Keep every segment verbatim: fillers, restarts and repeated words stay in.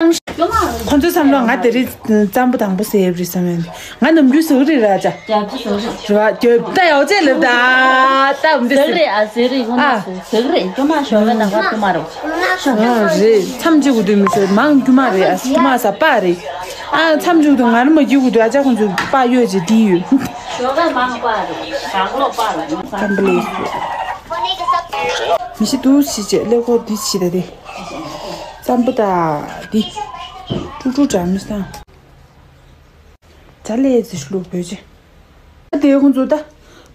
ཁོ་ཚོའི་བསམ་བློ་ང་དེ་རིང་རྩམ་པ་དང་པོ་ཟས་ཡོད་རེད་བསམ་ཡོད། ང་ནམ་རྒྱུན་ཟ་གི་རེད་ར་ཅག་རྒྱབ་ཀྱི་ཟ་གི་རེད། རེད་བ། རྒྱབ་ད་ཡག་ཅག་ལབ་ད། ད་འདི་ཟ་གི་རེད། ཨ་ཟ་གི་རེད། ཁོ་ན་ཟ་གི་རེད། རྒྱུ་མ་ཞོགས་པའི་ནང་པ་རྒྱུ་མ་རོ། ཨ་རེད། མཚམས་གཅིག་གུ་དུས་མི་ཟེར་མང་རྒྱུ་མ་རེད། ཨ་རྒྱུ་མ་ཟ་པ་རེད། ཨ་མཚམས་གཅིག་ཏུ་ང་རང་མ་རྒྱུ་གུ་དུས་ཨ་ཅག་ཁོང་ཚོ་པ་ཡོད་ཅེས་བྲིས་ཡོད། ཞོགས་པའི་མང་པ་རེད། གང་ལོ་པ་རེད། ཙམ་པ་ལས་མི་ཤི་འདུག་ཤི་བྱས་ཀླད་ཀོར་འདི་ཤི་ད་དེ། རྩམ་པ་དང་འདི། ཀྲུག་ཀྲུག་འདྲ་མི་སང་། ཇ་ལས་ཙི་ཤི་ལུག་བོད་ཆེ། ད་དེ་ཁོང་ཚོ་ད།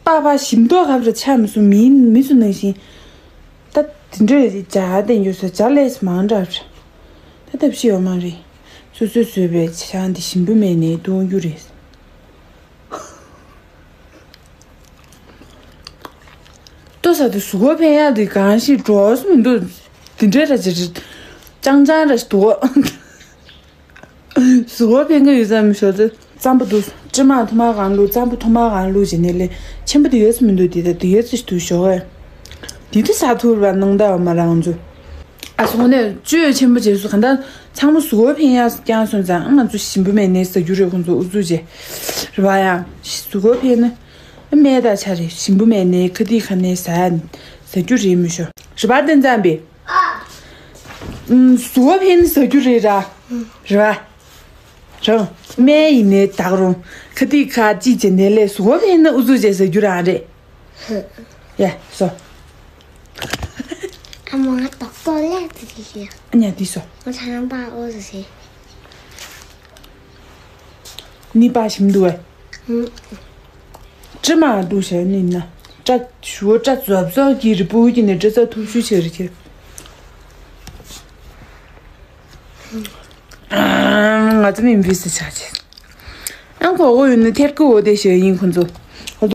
པགས་པ་ཞིམ་མདོག་ག་རེ་ཆགས་མི་སོང་། མི་མི་ཚོ་ནང་བཞིན། ད་དེ་འདྲའི་ཇ་བསྟན་རྒྱུ་ས་ཇ་ལས་མང་དྲགས། ད་ཐབས་ཤེས་ཡོད་མ་རེད། སོ་སོས་བཟོས་པའི་ཇ་འདི་ཞིམ་པོ་མེད་ནས་གཏོང་རྒྱུ་རེད། ལྟོ་ཟ་དུས་གཟུགས་པོ་ཕན་ཡག་དེ་གང་ཞིག་འགྲོ་སུ་མི་འདུག་དེ་འདྲའི་ར་ཅིག་རེད། ཅང་ཅང་ར་ཞིག་འདུག་གཟུགས་པོ་ཕན་གི་ཡོད་ཙམ་ཞོག་ཙེ། རྩམ་པ་འདུག་དཀྲི་མ་ཐོ་མ་གང་བླུགས། རྩམ་པ་ཐོ་མ་གང་བླུགས་བྱས་ནས་ལས་ཆེན་པོ་དེ་ཡོད་སུ་མི་འདུག་དེ་ད་དེ་ཡོད་ཙི་ཞིག་འདུག་ཞོག་ཨེ། དེ་དུས་ཟ་ཐུབ་ར་ནང་ད་བ་མ་རང་ཚོ། ཨ་སོང་ནས་བཅོས་ཆེན་པོ་བྱས་སུ་ག་འདྲ་ཚང་མ་གཟུགས་པོ་ཕན་ཡག་རྐྱང་སོང་ཙང་ང་ཚོ་ཞིམ་པོ་མེད་ནས་ཟ་རྒྱུ་རེད། ཁོང་ཚོ་ཨུ་ཚུགས་བྱས་རེད་བ། ཡང་གཟུགས་པོ་ཕན་ན་སྨན་དང་ཆ་རེད། ཞིམ་པོ་མེད་ནས་ཁ་ཏིག་ཁ་ནས་ཟ་ཟ་རྒྱུ་རེད་མི་ཤོ་རེད་བ། བསྟན་ཙམ་པས་གཟུགས་པོ་ཕན་ན་ཟ་རྒྱུ་རེད་ར་རེད་བ། རང་སྨན་ཡིན་ནས་དག་རུང་ཁ་ཏིག་ཁ་ཅིག་བྱས་ནས་ལས་གཟུགས་པོ་ཕན་ན་ཨུ་ཚུགས་བྱས་ཟ་རྒྱུ་རང་རེད། ཡ་སོ། ཨ་མ་ང་ཏོག་ཏོག་ལས་དེ་དེ་ཞུ། ཨ་ཉ་དེ་སོ། ང་ཚ་རང་པ་ཨོ་ཟེ་ཟེ། ནི་པ་ཞིམ་འདུག་བས། ཅི་མ་འདུག་ཞེས་ནི་ན། སྐྲ་ཞུ་སྐྲ་རྫོབ་རྫོབ་ཀྱི་རི་པུ་ཀྱི་ནི་སྐྲ་རྩ་ཐུབ་ཤུ་ཆེ་རི་ཁྱེར། ང་ཚོ་མི་འབུས་སུ་ཆ་ཆེ། ཨང་གོ་གོ་ཡོད་ནི་ཐེར་ཀི་འོ་དེ་ཞེས་ཡིན་ཁོ་ཚོ། ཁོ་